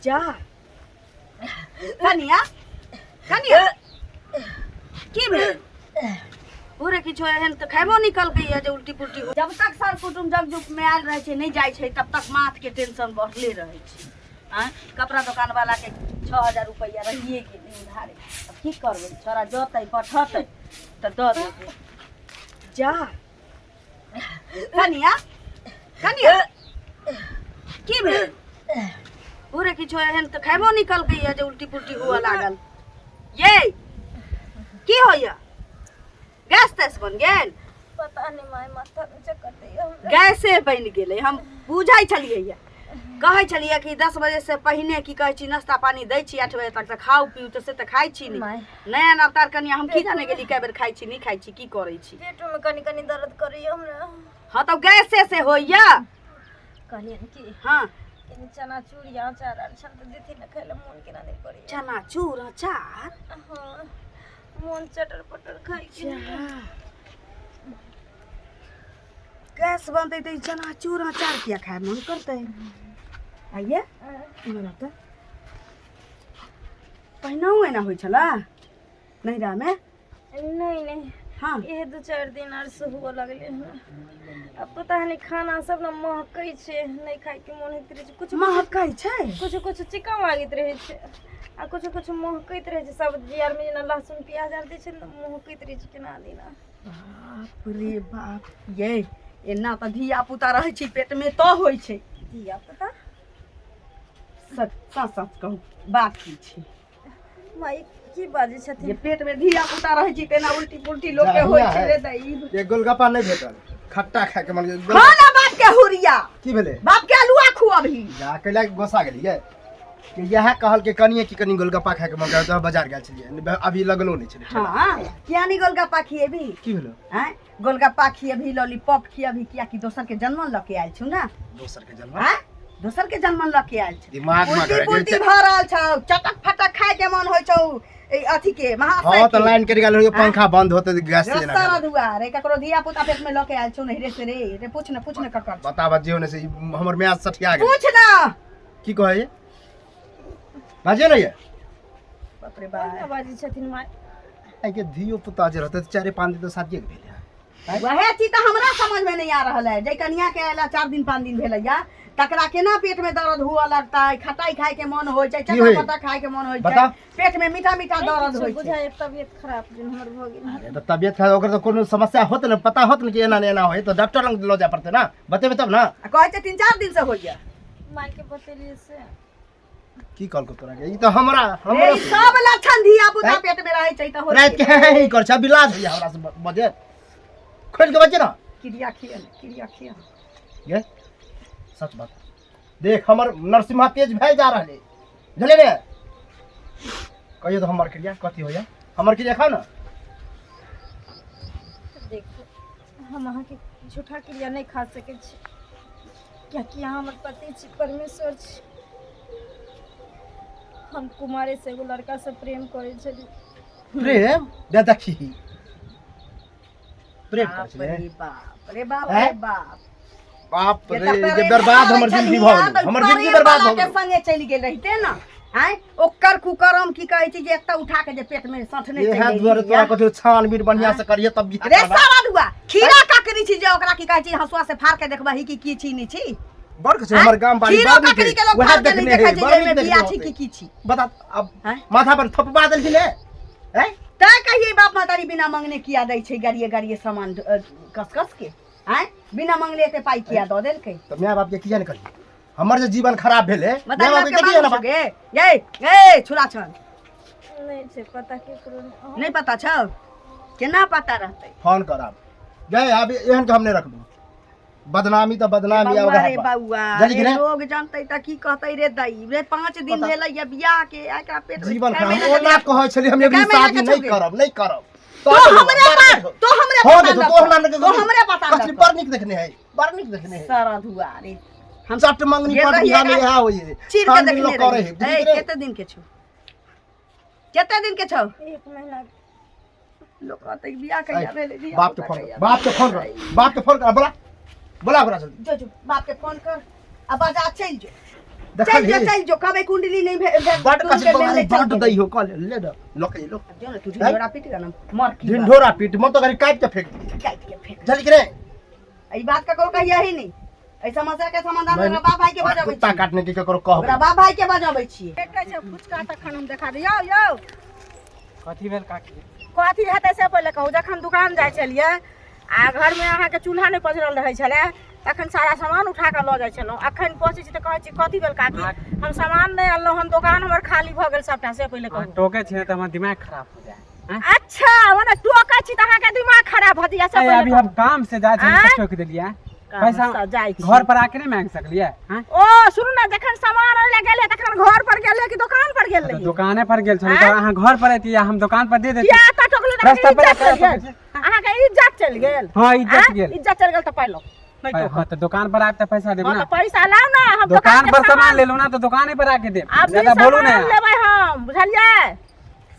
जा कनिया, कनिया, की भेल? पूरे किछो एहन तऽ खैबो नहि कलकैया जे उल्टी पुल्टी हो। जब तक सर कुटुम जग जुग में आयल रहै छै, नहि जाइ छै, तब तक माथ के टेंशन बढ़ले रहै छै। आँय, कपड़ा दोकान वाला के 6000 रुपैआ रहिए गेलै उधारे। अब की करबै? छोड़ा जतै पठतै तऽ दऽ देबै। जा कनिया, कनिया, की भेल? पूरे किछो एहन तऽ खैबो नहि कलकैया जे उल्टी पुल्टी हुअ लागल। ये की होइया? गैस तैस बन गेल? पता नहीं माय, माथा में चक्कर दैया हमरा। गैसे बनि गेलै। हम बुझै छलियै, कहै छलियै कि 10 बजे से पहिने की कहै छी नाश्ता पानी दै छी, 8 बजे तक तऽ खाउ पीउ, तऽ से तऽ खाइ छी नहि। माय। नया नवतार कनिया, हम की जाने गेली कए बेर खाइ छी, नहि खाइ छी, की करै छी। पेटो में कनी कनी दर्द करैया हमरा। हँ, तऽ गैसे से होइया। कहलियनि कि कनी चनाचूर या अचार आर छल तऽ देथिन ने खाइ लए, मोन केना नहि करैया। चनाचूर अचार? हँ, मोन चटर पटर खाइके। गैस बनतै तऽ ई चनाचूर अचार किया खाय मन करतै? आइए इम्हर आउ तऽ। पहिनहु एना होइ छलै नैहरामे? नहीं नहीं। इहे 2-4 दिन आर से हुअ लगलै हन। अब पता नहीं, खाना सब ने महकै छै, नहीं खाय के मोन होइत रहै छै कुछ। महकै छै? कुछ कुछ चिकन लागैत रहै छै आ कुछ कुछ महकैत रहै छै। सब्जी आर मे जेना लहसुन प्याज आर दै छै ने, तऽ महकैत रहै छै केना दिना। बाप रे बाप, ये एना तऽ धिया पुता रहै छै पेटमे तऽ होइ छै। धिया पुता? सच सच सच कहू, बात की छै? माई, की बाजै छथिन? जे पेटमे धिया पुता रहै छै तेना उल्टी पुल्टी लोकके होइ छै रे दाइ। एक गोलगप्पा नहि भेटल, खट्टा खाय के मन गेल। खा ना बाप के हुरिया। की भेलै? बाप के आलुआ खुअबही। जा कैला गोसा गेलियै कि इएह कहल के कनिए कि कनि गोलगप्पा खाय के मन करे तऽ बाजार गेल छलियै, अभी लगलो नहि छलै ठेला। हाँ, किया नहीं गोलगप्पा खिएबी? की भेलो? हैं, गोलगप्पा खिएबी, लॉलीपॉप खिएबी, किया कि दोसर के जन्मन लऽ के आयल छु ना। दोसर के जन्म? हैं, दोसर के जन्मन लऽ के आयल छु। दिमाग में उल्टी करे पुल्टी भऽ रहल छौ, चटक फटक खाय के मन होइ छौ ई अथी के महाशय हाँ, तऽ के। लाइन कटि गेल हो, पंखा बंद होते तऽ गैस से जेना रस्ता भेल। दुआ रे, ककरो धिया पुता पेट में लऽ के आयल छौ नहिरे से रे। रे पूछ न, पूछ न ककर छौ। बता बजियौ ने से ई हमर म्याज सठिया गेल। पूछ न। की कहै बाजियौ ने ये। बाप रे कोना बाप। बाजै छथिन माय? आइ के धियो पुता जे रहतै तऽ 4-5 दिन तऽ शादिये के भेलै। वएह चीज तऽ हमरा समझ में नहीं आ रहल है। जे कनिया के अयला 4 दिन 5 दिन भेलैया, तकरा केना पेट में दर्द हुआ लगतै, खटाई खाय के मन होइ छै, की होइ? चटा खाय के मन होइ छै, बता। पेट में मीठा मीठा दर्द होइ छै। बुझाइ तबियत खराब जेन हमर भऽ गेल। अरे, तऽ तबियत खराब ओकर तऽ कोनो समस्या होत ने, पता होत ने कि एना ने एना होय तऽ डॉक्टर लग लऽ जाय पड़तै ने, बतेबै तब ने। आ कहै छै 3-4 दिन से होइया। माय के बतेलियै से। की कहलको तोरा के? ई तऽ हमरा रे, हमरा ई सब लक्षण धिया पुता हैं? पेट में रहै छै तऽ होइ राति के छै। हे हे कर छै, अभी लाज होइया हमरा से बजे खोलि के बजे ना। क्रिया खिया, क्रिया खिया। ये सच बात देख, हमर नरसिम्हा तेज भए जा रहले, बुझलियै ने? कहियो तऽ हमर क्रिया कथी होइया, हमर क्रिया खाउ ने। देखू, हम अहाँके झूठा क्रिया नहि खा सकै छी, कियाकि अहाँ हमर पति छी, परमेश्वर छी। हम कुमारे से एगो लड़का से प्रेम करै छली। प्रेम दे देखी, प्रेम करै बाप छलै? रे बाप रे बाप हैं? रे बाप। बाप ये रे, तऽ जे प्रेम बर्बाद करै हमर जिंदगी छलियै, भऽ गेलै, तऽ हमर जिंदगी प्रेम बर्बाद वाला भऽ के गेलै। संगे चलि गेल रहिते ने आँय, ओकर कुकरम की कहै छै जे एतऽ उठा के जे पेट में सठने इएह चलि दुआरे गेलियै। तोरा कथी छानबीन बढ़िया से करिए तब बियाह रे करबा। सारा दुआ खीरा ककड़ी छी जे ओकरा की कहै छी हंसुआ से फाड़ के देखबही कि की छी नहि छी। बड़ छै हमर गाम बाड़ी खीरो बड़ नीक ककड़ी के लोग वएह फाड़ के नहि देखने देखै है छै बड़ जे एहिमे नीक बिया देखने छी की होतै। की छी। बता अब। आँय? माथा पर थपबा देलखिन हे हैं? तैं कहिए बाप महतारी बिना मंगने किया दै छै गाड़िए गाड़िए सामान कस कस के? आँय, बिना मंगले एते पाइ किया दऽ देलकै? तऽ माय बाप के किया नहि करियै? हमर जे जीवन खराब भेलै, माय बताही बाप के बापके किया मालूम ना छौ गे? ये ये छुरा छन। नहि छै पता केकरो नहि। नहि पता छौ? केना पता रहतै? फोन कर आब गए, आब एहन के हम नहि रखबो। बदनामी तऽ बदनामी आब बौआ रे रहबा। बौआ जानि रे, कि ने? लोग जानतै तऽ की कहतै रे दाई? रे 5 दिन पता- भेलै या बियाह के, एकरा पेट में जीवन छह खराब। महीना ओना के बियाह- कहै छलियै हम कै एबरी महीना शादी के नहि छौ गे? करब, नहि करब। तो हमरे पर, तो हमरे हो पता गेल न तो हमरा कर। तो हमरे पता न कथी कर। बड़ नीक देखने है, बड़ नीक देखने है। सारा धुआ रे, हम चट मंगनी गेल पर रहियै बियाह में एकरा- इएह होइए चीर के छानबीन देखने लोक करै रहियै। है ए बुझलियै रे? कते दिन के छौ? कते दिन के छौ? एक महीना। लोक कहतै कि बियाह कहिया भेलै, धिया बाप के पुता फोन कहिया कर, बाप के फोन कर, बाप के फोन कर, बोला बोला ओकरा जल्दी। जो जो, बाप के फोन कर आ बाजार चलि जो। चल जो देखलही? चल जो कहबै कुंडली नहीं बड टूल कस के लेने चल बड गेलै। दै हो कल ले न लके लो। जो ने तू ढिंढोरा पीट ना मर की बात। ढिंढोरा पीट मन तो करी काट के फेंक दी। काटि के फेंक। जल्दी करे। ई बात ककरो कहिया ही नहीं। एहि समस्या के समाधान ओकरा बाप भाई के बजाबै कुत्ता छी। काटने के ककरो कहबै। ओकरा बाप भाई के बजाबै छी। भेटै छै फुचका तखन हम देखा दियौ यौ। कथी भेल काकी? कथी हेतै से पहिले कहू। जखन दुकान जाइ छलियै आ घरमे अहाँके चूल्हा नहि पजरल रहै छलै तखन सारा सामान उठा कऽ लऽ जाइ छलहुँ। अखन पहुँचै छी तऽ कहै छी कथी भेल काकी, हम सामान नहि अनलहुँ हन, दोकान हमर खाली भऽ गेल सबटा, से पहिले अहाँ कहू। टोकै छी तऽ हमर दिमाग खराब हो जाए। आँय? अच्छा मने टोकै छी तऽ अहाँके दिमाग खराब भऽ जाइए, से ए, पहिले अभी हम कहू। काम से जाइ छी आँय? तऽ टोकि देलियै। काम पैसा से जाइ छी। घर पर आके नहीं मांग सकलियै? आँय? ओ सुनू ने, जखन सामान अनै लए गेलियै तखन घर पर गेलियै कि दोकान पर गेल तऽ रहियै? दोकाने पर गेल छलियै तऽ आँय? अहाँ घर पर अयती हम दोकान पर दे देती। किया एतऽ टोकली तऽ रास्ता अहाँके पर इज्जत आके चलि गेल? टोकै छी। अहाँके इज्जत चलि गेल? हाँ, इज्जत आँय? गेल। इज्जत चलि गेल तऽ पाइ लौ। नहि टोकब। हाँ तऽ दोकान पर आबि तऽ पैसा देब हाँ ना। तऽ पैसा लाउ ना, हम दोकान के पर सामान लेलहुँ ना तऽ दोकाने पर आके देब। अभी ज्यादा बोलू ना। सामान लेबै हम, बुझलियै?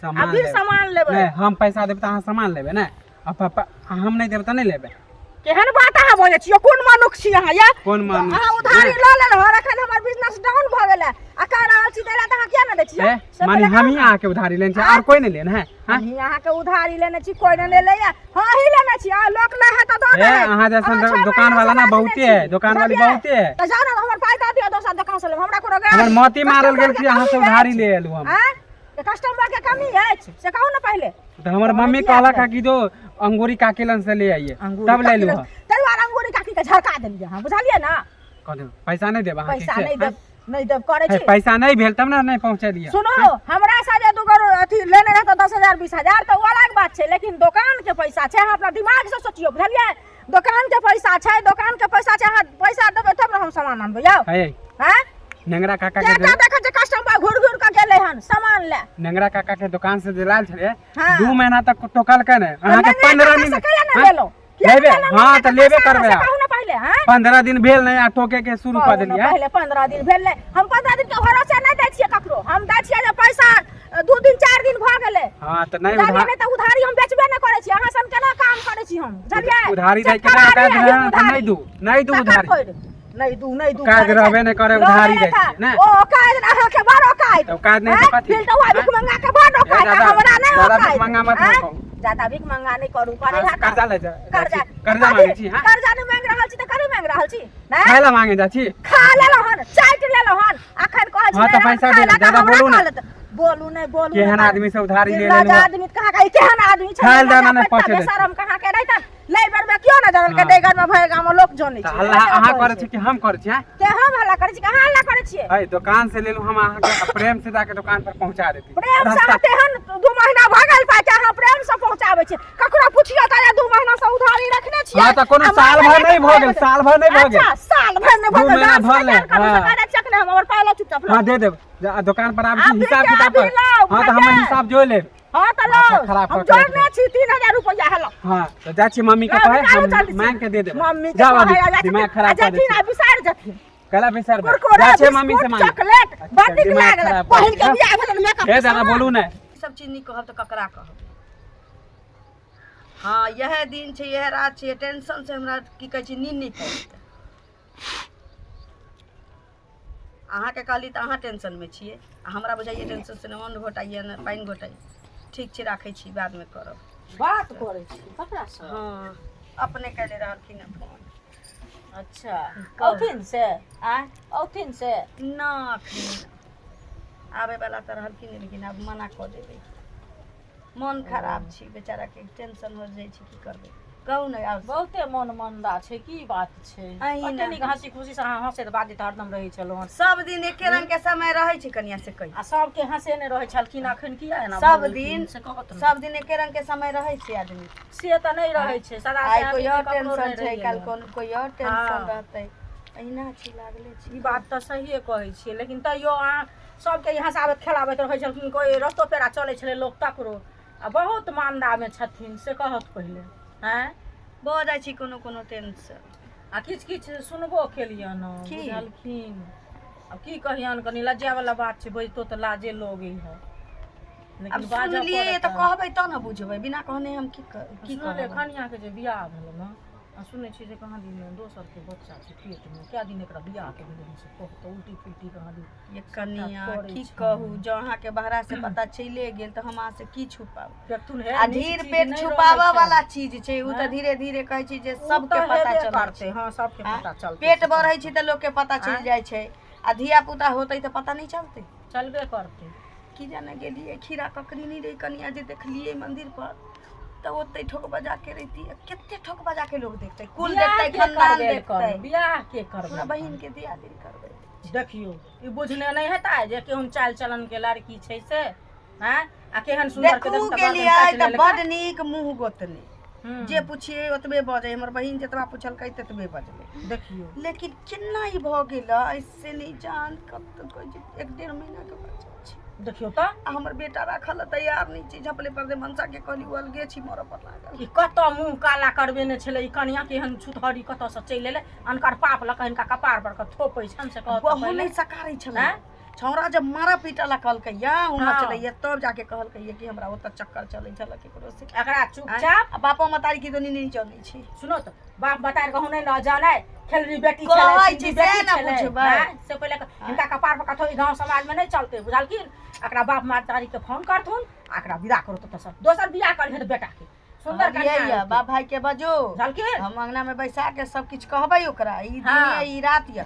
सामान अभी लेबै। सामान लेबै। नहीं, हम पैसा देब तऽ अहाँ सामान लेबै ने, आ पापा हम नहि देब तऽ नहि लेबै। केहन बात अहाँ बजै छियै? कोन मनुख छी अहाँ यै? कोन मनुख अहाँ छी? उधारी लऽ लेलहुँ हन, अखन हमर बिजनेस डाउन भऽ गेलै आ कहि रहल छी दै लए तऽ अहाँ किया नहि दै छियै? ए, से माने पहिले हमही कहू ने। अहाँके उधारी लेने छी आर कोई नहि लेने है? हाँ? हमही अहाँके उधारी लेने छी, कोई नहि लेलैया, हँ अहीं लेने छी। आ लोक लै है तऽ दऽ ए, देबै। अहाँ जैसन अहाँ छह दुकान महीना वाला से ना राखने बहुते छी। है, दुकान वाली बुझलियै? बहुते है। तऽ जाउ ने हमर पाइ दऽ दिअ, दोसर दोकान से लेब, हमरा कोनो गैर हमर मोती मारल गेल कस्टमर छी, के अहाँ से कमी उधारी अछि। ले एलहुँ हम। आँय? तऽ कस्टमर के कमी अछि से कहू ने पहिले। तऽ हमर तऽ मम्मी किया कहलक देब? है कि जो अंगूरी काकी लन से ले आइए अंगूरी तब ले काकी लू। लग- ताहि दुआरे अंगूरी काकी के झड़का देलियै अहाँ, बुझलियै ना? कह देब पैसा नहीं देब अहाँके पैसा से, नहि हाँ? देब, नहि देब करै हे, छी। पैसा नहीं भेल तब ना नहीं पहुँचेलियै। सुनो, हमरा से जे दूगो अथी लेने रहता 10,000 20,000 तऽ ओ अलग बात छै, लेकिन दोकान के पैसा छै। अहाँ अपना दिमाग से सोचियौ, बुझलियै? दोकान के पैसा छै, दोकान के पैसा छै। अहाँ पैसा देबै तब ने हम सामान आनबै यौ। हे हैं? नेंगरा काका के केटा देखै छै कस्टमर घुरि घुरि कऽ गेलै हन सामान ले। नेंगरा काका के दुकान से दिलायल छलियै हाँ। 2 महीना तक टोकलकै नहि अहाँके। नेंगरा 15 काका दिन से कैला नहि हाँ? लेलहुँ? किया लेबे, नहि लेलहुँ हाँ, नेंगरा तऽ लेबे काका से? करबै से आब। कहू ने पहिले, हाँ? 15 दिन भेल नहि आ टोके के शुरू कऽ कहू ने देलियै। पहिले 15 दिन भेल नहि, हम 15 दिन के भरोसे नहि दै छियै ककरो। हम दै छियै जे पैसा 2 दिन 4 दिन भऽ गेलै। हाँ तऽ नहि बुझलियै? उधार नहि तऽ उधारी हम बेचबे नहि करै छी। अहाँ सन केना काम करै छी हम, बुझलियै? उधारी दै के चटकरा ना दिअ, काज रहै तऽ उधारी। नहि दू, नहि दू तकर उधारी। कोइ नहि दू, नहि दू काज करै छै। रहबे नहि करे, लऽ उधारी लेलक दै छियै, ने? ओ काज अहाँके बड़ औकात। तऽ औकात नहि तऽ आँय? कथी? बिल्टौआ भीख मंगा के बड़ औकात, ए दादा, हमरा नहि दादा औकात। भीख मंगा मत आँय? कहू। जादा भीख मंगा नहि करू, करै हाँ, हैत। कर्जा ले जा। कर्जा कर्जा कथी? मांगै छी, हाँ? कर्जा नहि मांगि रहल छी तऽ कथी मांगि रहल छी? नहि? खाय लए मांगे जाइ छी। खा लेलहुँ हन, चाटि लेलहुँ हन, अखन कहै छी हाँ, तऽ नहि पैसा खाय दे लए तऽ दादा, हमरा बोलू ने। खा लेत। बोलू नहि, बोलू केहन नहि। आदमी से उधारी ले निर्लज लेलहुँ। आदमी कहाँ के, ई केहन आदमी छै? खाय लए दाना नहि पैसा पहुँचे दै छै। बेशरम कहाँ के रहितन? लै बेर में क्यों ना जानल के हाँ। डेगर में भरि गाम में लोक जानै तऽ छै। हल्ला ऐसे अहाँ कहै करै छै। छी कि हम करै छी? हाँ? के हम हल्ला करै छी कि अहाँ हल्ला करै छियै? है दुकान से लेलहुँ हम अहाँके प्रेम से जाके दुकान पर पहुँचा देती। प्रेम से रास्ता अहाँ तेहन 2 महीना भऽ गेल पाइ के अहाँ प्रेम से पहुँचाबै छियै। ककरो पुछियौ तऽ 2 महीना से उधारी रखने छियै। हाँ, तऽ कोनो आ साल मांगै भर लए नहि भऽ गेल, तऽ साल भर नहि भऽ गेल। अच्छा, साल भर नहि भऽ दू गेल। महीना दस भऽ गेल, हजार करू से हाँ। करै छियै अखने हम हमर पाइ लऽ चुपचाप लऽ। हाँ दे देब। दुकान पर आबै छी अभी हिसाब के किताब अभी पर। लाउ, हाँ तऽ हमर भैया। हिसाब जोड़ि लेब। हाँ तऽ माथा लाउ, खराब हम कऽ के राखि जोड़ने छी 3000 रुपैआ हेलो। हाँ तऽ जाइ छी मम्मी के लाउ, कहै, निकालू हम जल्दी से। मांगि के दे देब। मम्मी के जाउ अभी, कहै, आ दिमाग जाथिन, खराब आ कऽ दै जाथिन छी। आ बिसारि जाथिन। कला बिसार कुरकुरे, जाइ छियै मम्मी से बिस्कुट, मांगे। चॉकलेट, अच्छा, बड़ नीक दिमाग लागल। खराब कऽ पहिल के दै। बियाह भेलन मेकअप हे के दादा सामान। बोलू ने। ई सब चीज नहि कहब तऽ ककरा कहब? हाँ इएह दिन छै, इएह रात छै, टेंशन से हमरा की कहै छै नींद नहि पड़ैए। अहाँके कहली तऽ अहाँ टेंशनमे छियै आ हमरा बुझाइए टेंशन से ने अन्न घोटाइए ने पानि घोटाइए। ठीक छै, राखै छी, बादमे करब। बात करै छी ककरा से? हाँ अपने कैले रहलखिन हँ फोन। अच्छा, औथिन से? आँय, औथिन से? ना अखन आबै वाला तऽ रहलखिन लेकिन आब मना कऽ देबै। मन खराब छै बेचाराके, टेंशन हो जाइ छै, की करबै कहू ने आब। बहुते मन मन्दा छै, की बात छै? अहीं कते ने। नीक हँसी खुशी से अहाँ हँसैत बाजैत हरदम रहै छलहुँ हन। सब दिन एके रंग के समय रहै छै कनिया से कही। आ सबके हँसेने रहै छलखिन, अखन किया एना सब भऽ गेलखिन दिन से कहत ने। सब दिन एके रंग के समय रहै छै आदमी से तऽ नहि रहै छै सदा से आइ आदमी कोई और ककरो टेंशन नहि छै, रहैए। काल्हि कोन कोई और टेंशन हाँ। रहतै, अहिना छी लागले छी। ई बात तऽ सहिए कहै छियै, लेकिन तैयो अहाँ सबके ई हँसाबैत खेलाबैत रहै छलखिन, कोइ रस्तो पेड़ा चलै छलै लोक तकरो, आ बहुत मान्दामे छथिन से कहत पहिले। आँय, भऽ जाइ छै कोनो कोनो टेंशन। आ किछु किछु सुनबो केलियनि हँ, की? बुझलखिन। आब की कहियनि, कनि लज्जावला बात छै, बजितो तऽ लाजे लगै है, आब लेकिन बाजऽ सुनलियै पड़त। तऽ कहबै तब ने बुझबै, बिना कहने हम की की सुनलियै कहब? कनियाके जे बियाह भेलै ने आ सुनै छियै जे कहाँ दिन दोसरके बच्चा छै पेटमे, कए दिन एकरा बियाहके भेलै हन से कहू तऽ उल्टी फुल्टी कहाँ दिन ये कनिया करै की छै। कहू, जँ अहाँके बहरा से पता चलिए गेल तऽ हम अहाँ से की छुपाउ? देखथुन हे, आ नीक ढीर चीज पेट नहि छुपाबऽ रहै छै। वाला चीज छै ओ, तऽ आँय? धीरे धीरे कहै छी जे ओ सबके तऽ पता हेबे चलै करतै छै। हँ, सबके आँय? पता चलतै। पेट से बढ़ै छै तऽ लोकके पता चलि आँय? जाइ छै, आ धिया पुता होतै तऽ पता नहि चलतै? चलबे करतै। की जाने गेलियै, खीरा ककड़ी नहि रहै कनिया, जे देखलियै मंदिर पर तऽ ओते ठोक बजा के रहितियै। कते ठोक बजा के लोग देखतै, कुल बियाह देखतै, के खानदान करबेल देखतै। करू, बियाह के हमरा करबै? बहिन के दिया दिन करबै। देखियौ, ई बुझने नहि हेतै जे केहन चालि चलन के लड़की छै से, आँय, आ केहन सुन्दर के देखू देखू तऽ गर्दन गेलियै काटि तऽ लेलकै। बड नीक मुँह गोतनी, जे पुछियै ओतबे बजै। हमर बहिन जतबा पुछलकै ततबे बजलै। देखियौ, लेकिन केना ई भऽ गेलै से नहि जान। कत कहै छै, 1-1.5 महीना के बच्चा छै। देखियौ तऽ। आ हमर बेटा राखल लए तैयार नहि छै। झपले पर दे मनसा के कहली, ओ अलगे छी, मरऽ पर लागल। ई कतऽ मुँह काला करबेने छलै ई कनिया? केहन छुतहरी कतऽसँ चलि एलै? अनकर पाप लऽ कऽ हिनका कपार पर के थोपै छनि से कहत तऽ बहु पहिले नहि सकारै छलै। आँय? छौड़ा जब मारा पीटऽ ला कहलकै या ओ हँ। नचलैया, तब जाके कहलकै या कि हमरा ओतऽ चक्कर चलै छलै केकरो से। एकरा चुपचाप आ बापो महतारी की दोनी नहि चलै छै। सुनो तऽ, बाप बताए कहूँ नहि न जानै, खेलरी बेटी कहै छलै, छी छिनरी से बेटी ने छलै, बुझबै। आँय? से पहिले हिनका कपार पर कथो ई गाँव समाजमे नहि चलतै, बुझलखिन? एकरा बाप महतारी के फोन करथुन आ एकरा विदा करू तऽ दोसर बियाह करिहे तऽ बेटा के सुन्दर कहलियै कन्या या बाप भाई के बजो, बुझलखिन? हम अंगना में बैसा के सब किछु कहबै ओकरा, ई दिन हँ। यऽ, ई रात यऽ,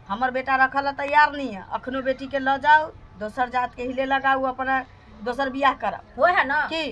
हमर बेटा रखऽ लए तैयार नहीं है। अखनो बेटी के लऽ जाउ, दोसर जात के हिले लगाउ, अपना दोसर बियाह करब। होइ है ने की?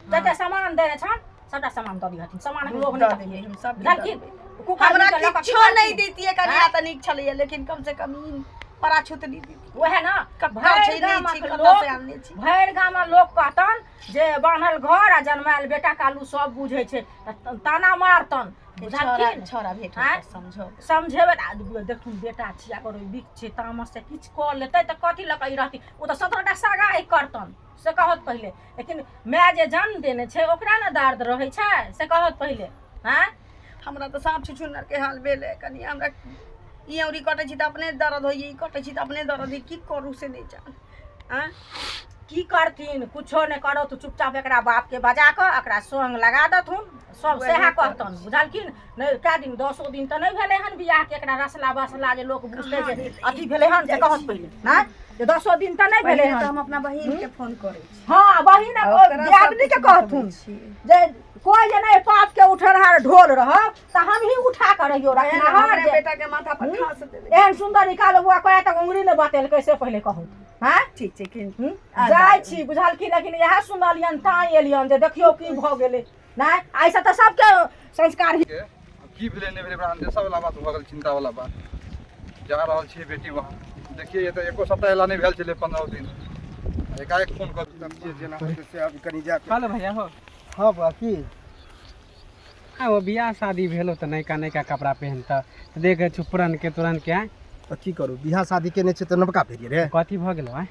जते सामान देने छन सबटा सामान दऽ दिहथिन, सामान लोभ दऽ नहि देबै करथिन। हम सब दऽ बुझलखिन? देबै। कुकर हमरा लऽ कऽ की किछो नहि करथिन? दैतियै कनिया तऽ नीक छलैया, लेकिन कम से कम ई पराछुत नहि दैतियै। ओहे ने। कक्कर भरि छै नहि गामक छी, कतऽ लोक से आनने छी। भरि गामक लोक कहतन जे बान्हल घर आ जनमायल बेटा कालू, सब बुझै छै तऽ ताना मारतन, बुझलखिन? छौड़ा भेट आँय? समझो। समझेबै तऽ देखथुन, बेटा छी, अगर ओहि बीच छै तामस से किछु कऽ लेतै तऽ कथी लऽ कऽ ई रहती? ओ तऽ 17टा सगाइ करतन से कहत पहिले। लेकिन माय जे जन्म देने छै ओकरा ने दर्द रहै छै से कहत पहिले। आँय? हमरा तऽ साँप छुछुनर के हाल भेल है कनि। हमरा ई औरी कटै छी तऽ अपने दर्द होइए, ई कटै छी तऽ अपने दर्द होइए। की करू से नहि जान। आँय? की करथिन? कुछो नहि करो तू, चुपचाप एकरा बापके बजा कऽ एकरा संग लगा देथुन, सब वएह सएह करै कहतन, बुझलखिन? नहि, कए दिन, 10 दिन तऽ नहि भेलै हन बियाहके, एकरा रसला बसला जे लोक बुझतै जे अथी भेलै हन से कहत पहिले। नहि जे 10 दिन तऽ नहि भेलै पहिले तऽ हन। हम अपना बहिन के फोन करै छी। हँ, बहिन आ ओकरा दियादनी के सबकिछु बतबै कहथुन छी। जे कोइ जे नहि पाप के उठनहार ढोल रह तऽ हमही उठा कऽ रहियो रखनहार हमरे जे बेटा के माथा पर खास देबै। एहन सुन्दर निकाल बुआ कए तक उंगरी नहि बतेलकै से पहिले कहू। हँ, ठीक छै कि जाइ छी, बुझलखिन? लेकिन इएह सुनलियनि ताँ एलियनि जे देखियौ की भऽ गेलै। नहि, आइसँ तऽ सबके संस्कार के की भेलै नहि भेलै, बड़ा अंदेशा वाला बात भऽ गेल, चिंता वाला बात। जा रहल छियै बेटी वहाँ, देखिए तऽ एको सप्ताह एला नहि भेल छलै, 15 दिन, एकाएक फोन कऽ तब जे जेना होतै से अभी कनि जा हेलो भैया हो। हँ बौआ, की? आ वो बियाह शादी भेलो तऽ नयका नयका कपड़ा पहिनतऽ, देखै छु पुरन के तुरन के। आँय? तऽ की करू, बियाह शादी केने छै तऽ नवका भेलियै रे। कथी भऽ गेलो? आँय?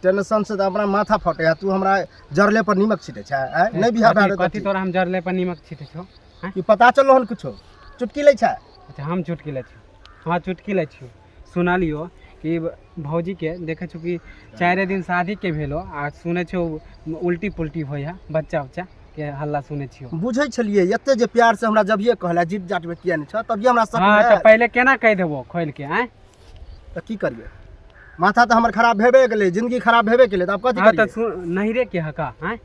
टेंशन से तऽ अपना माथा फटे है, तू हमरा जरले पर नीमक छिटै छै? आँय, नहि बियाह भए कथी कथी तोरा हम जरले पर नीमक छिटै छौ? आँय? की पता चललो हन? कुछो चुटकी लै छै? अच्छा, हम चुटकी लै छियौ? हाँ, चुटकी लै छियौ। सुनलियौ कि भौजीके देखै छौ कि 4 दिन शादीके भेलो आ सुनै छौ उल्टी पुल्टी होइ है, बच्चा उच्चा के हल्ला सुनै छियौ। बुझै छलियै, एते जे प्यार से हमरा जभिये कहला जीत जाट में किया नहि छ, तभिये हमरा शक हाँ, तऽ भेल। पहिले केना कहि देबो खोलि के? आँय? तऽ की करियै, माथा तऽ हमर खराब भेबे गेलै, जिंदगी खराब भेबे केलै, तऽ आब कथी हाँ, तऽ करियै? नहिरे के हका? आँय?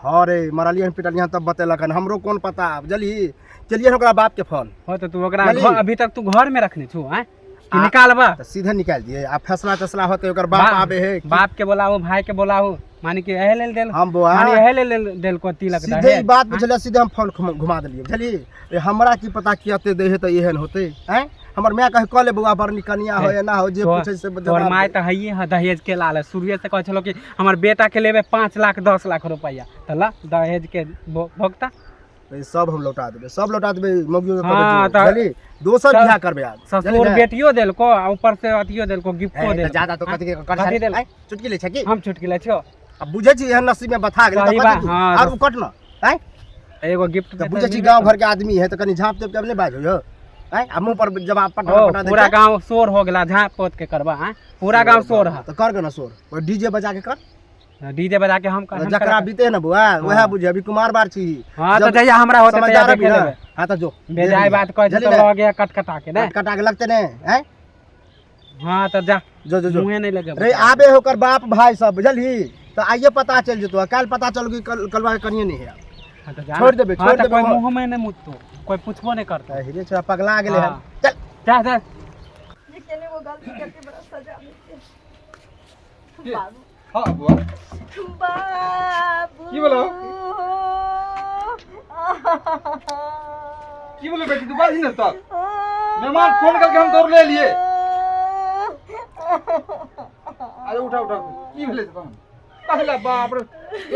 हँ रे, मरलियै हन पिटलियै हन तब बतेलक हन, हमरो कोन पता। बुझलिही, केलियै हन ओकरा बाप के फोन। हो, तऽ तू ओकरा बुझलही? अभी तक तू घर में रखने छू? आँय, कि निकालबा? तऽ सीधे निकालि दियै। आ फैसला तैसला होतै, ओकर बाप आबे है। बाप के बोलाओ, भाई के बोलाओ, माने कि एहे लेल देल हम बौआ माने एहे लेल देलको तिलक सीधे ई दहेज? बात बुझलियै, सीधे हम फोन घुमा देलियै, बुझलियै? रे, हमरा की पता कि एते दै है तऽ एहन होतै। आँय, हमर माय कहे कऽ ले बौआ, बड़ नीक कनिया हो, एना हो, जे पूछै से तोहर जवाब माय दे। तऽ हइए है दहेज के लाल। शुरुए से कहै छलो कि हमर बेटा के लेबै 5 लाख 10 लाख रुपैआ, तऽ ला दहेज के भोगता। ई सब हम लौटा देबै, सब लौटा देबै मौगियो के। हाँ, कहबै जो, बुझलिही? दोसर बियाह करबै आब, ससुर बुझलिही ने? बेटियो देलको आ ऊपर से अथियो देलको, गिफ्टो हे, तऽ देलको। ज्यादा तो कथी के कर कथी देलको? आँय, चुटकी लै छै की? हम चुटकी लै छियो? आ बुझै छी एहन नसीब में बथा गेलै सही तऽ बात, कथी तू? हाँ, आर उ कट न। आँय? एगो गिफ्ट तऽ बुझै छी गाँव घर के आदमी है तऽ कनि झाँप तोप के आब नहि बाजो यौ। आँय, आ मुँह पर जवाब पटा ओ पटा दै पूरा छै। गांव शोर हो गेला, झाँप पोत के करबा? आँय, पूरा गांव शोर है। तऽ कर गे न शोर, डीजे बजा के कर। डीजे बजा के हम हम जकरा बीते ना बुआ वएह बुझे, अभी कुमार बार छी। हाँ तो जब जहिया हमरा होते तहिया समझदार देखे अभी ना। लेबै। हाँ तो जो बेजाय बात कहै छै बुझली तऽ ने? लऽ गया कटकटा के ने। कटा के लगते ने हैं। हाँ तऽ जा। जो जो जो मुँहे नहीं लगे। रे आबे होकर बाप भाई सब, बुझलही? तऽ आइए पता चलि जेतौ, काल्हि पता चल कि कलवा के कनिए नहीं है। हाँ, तऽ जा। छोड़ि देबै, हाँ, छोड़ि तऽ देबै। कोइ मुँह में नहीं मुततो, कोइ पूछबो नहीं करतो। रे छोरा पगला गेलै हन। हाँ। चल जा जा। जे केने वो गलती करके बड़ा सजा मिलते। बाबू। हाँ बुआ। बाबू। की बोलो? की बोलो बेटी, तू बाजी न तक मेहमान फोन करके हम दौड़ ले लिए। अरे उठा उठा, की भेलै तहन? कहला बाप रे,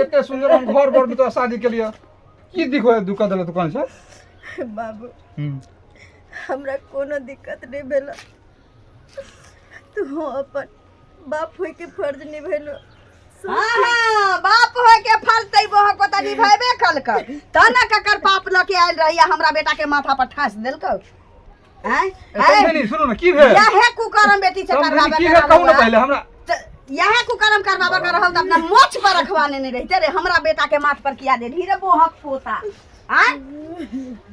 एते सुंदर हम घर बर में तो शादी के लिए की दिखो दुका देला दुकान से। बाबू, हमरा कोनो दिक्कत नहीं भेल, तू अपन बाप होय के फर्ज निभेलो। हाँ, बाप होय के फर्ज तै बोहक पता निभेबे कलक त न ककर पाप ल के आयल रहिया, हमरा बेटा के माथा पर ठास देलकौ। आँय? आँय? नहीं सुनो ना, की भेल? यहे कुकर्म बेटी से समझनी करवाबे की के भेल कहू ना रहौ। पहले हमरा। त यहे कुकर्म करवाबे के रहौ त अपना मोछ पर रखवा लेने रहिते रे, हमरा बेटा के माथ पर किया देलही रे बोहक पोता? आँय?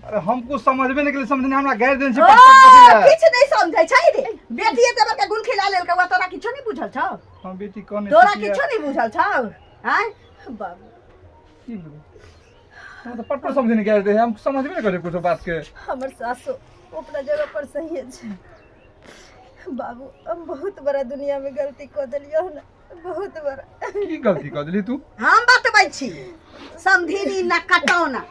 अरे हम कुछ समझबे नहीं केलिए समझनी, हमरा गैर देन छै। ओ, पट पट कथी लए? किछु नहीं समझै छै रे बेटी, एते बड़का गुण खिला लेलकै, वा तोरा किछो नहीं बुझल छौ? हम बेटी कौन? तोरा किछो नहीं बुझल छौ? आँय? बाबू। की भेल? हम तो पट पट समझे नहीं गैर दे, हम समझबे नहीं करे कुछ बात के। हमर सासु अपना जगह पर सही छै बाबू, हम बहुत बड़ा दुनिया में गलती कऽ देलियौ ने, बहुत बड़ा। की गलती कर देली तू? हम बतबै छी समधिनी, न कटौना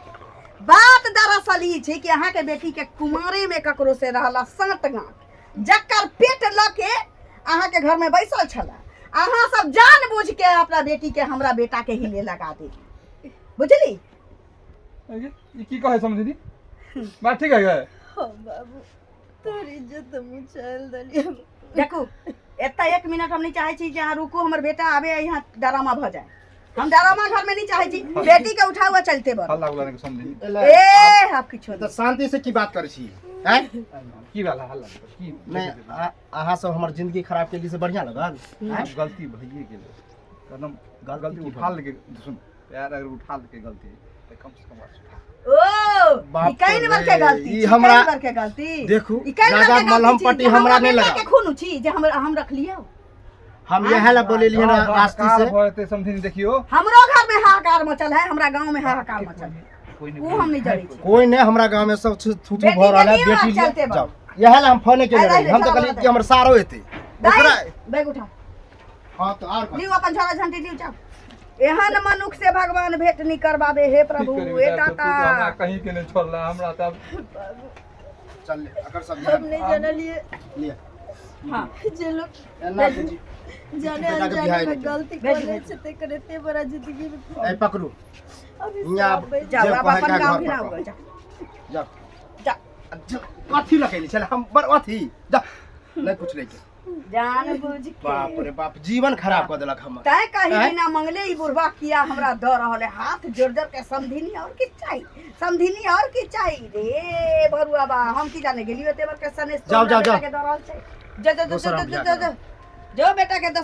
बात दरअसल ई छै कि अहाँके बेटी के कुमारे में ककरो से रहला साँठ गाँठ, जकर पेट लऽ के अहाँके घर में बैसल छला, अहाँ सब जान बुझ के अपना बेटी के हमरा बेटा के हिले लगा देली, बुझली? ई की कहे समझनी, बात ठीक है गए? हाँ बाबू, तोर इज्जत हम उछाल देलियौ। देखू, एतऽ एक मिनट हम नहीं चाहै छी जे अहाँ रुकू, हमर बेटा आबे आ यहाँ डरामा भऽ जाए। हम डरामा घर में नहीं चाहै छी। बेटी के उठा हुआ चलते बड़ हल्ला गुल्ला नहीं समझनी। ए आप किछो तऽ शांति से की बात करै छी हैं? की भेल हल्ला की? नहि, अहाँ सब हमर जिंदगी खराब केली से बढ़िया लगल? आब गलती भइए गेलै, कदम गलती की उठा लेके सुन यार, अगर उठा लेके गलती तऽ कम से कम बात सुधा। ओ बाप ई कई बार के रे, गलती ई छी, हमरा- कई बार के गलती। देखू, ई कई बार ज्यादा के गलती मलहम छी पट्टी जे हमरा नहि बेटा लगाउ। के खून छी जे हम रखलियौ। हम इएह लए बोलेलियै ने आस्ती से। भऽ जेतै समथिंग, देखियौ। हमरो घर में हाहाकार मचल है, हमरा गांव में हाहाकार मचल है, कोइ नहि। वो हम नहीं जानै छी। कोई नहीं, हमरा गांव में सब थू थू बेटी भऽ रहल है। के लियौ, बेटी चलते लिअ बा। जाओ, इएह लए हम फोने केने अरे, रही। हम तऽ अरे, कहलियै कि हमर सारो एतै ओकरा। बैग उठा। हाँ तऽ आर कथी? लियौ अपन झोरा झंटी लियौ, जाओ। एहन मनुख से भगवान भेंट नहीं करबाबे, हे की प्रभु। करी हे बेटा, तू टाटा। तऽ हमरा कहीं के नहि छोड़ला हमरा तब। चल ले, एकर सब हम नहीं जानलिए। लिअ। हाँ। जे लोग एना बुझी जाने बेटा के अनजाने बिहाय में नहि। गलती भेज, कर ले भेज। छै तेकर एते बड़ा जिंदगी में ए पकड़ू। अभी हियाँ सब बचि जाओ जे अब कहै अपन के गाँव घर फिर पर आओ। कहू। जाओ। जाओ। जाओ। कथी लकेली छलै हम बड़ अथी जा नहीं कुछ नहीं के। जान बुझ के। बाप रे बाप, जीवन खराब कऽ देलक हमर। तैं कही आँय? बिना मंगले ई बुढ़वा किया हमरा दऽ रहल है, हाथ जोड़ जोड़ के समधिनी और की चाही, समधिनी और की चाही। रे भरुआ बा, हम की जाने गेलियो एते बड़का सनेस जाओ, तोरा जाओ, बेटा जाओ। के दऽ रहल छै। जो जो जो दोसर जो हम जो बियाह जो जो बेटा के दस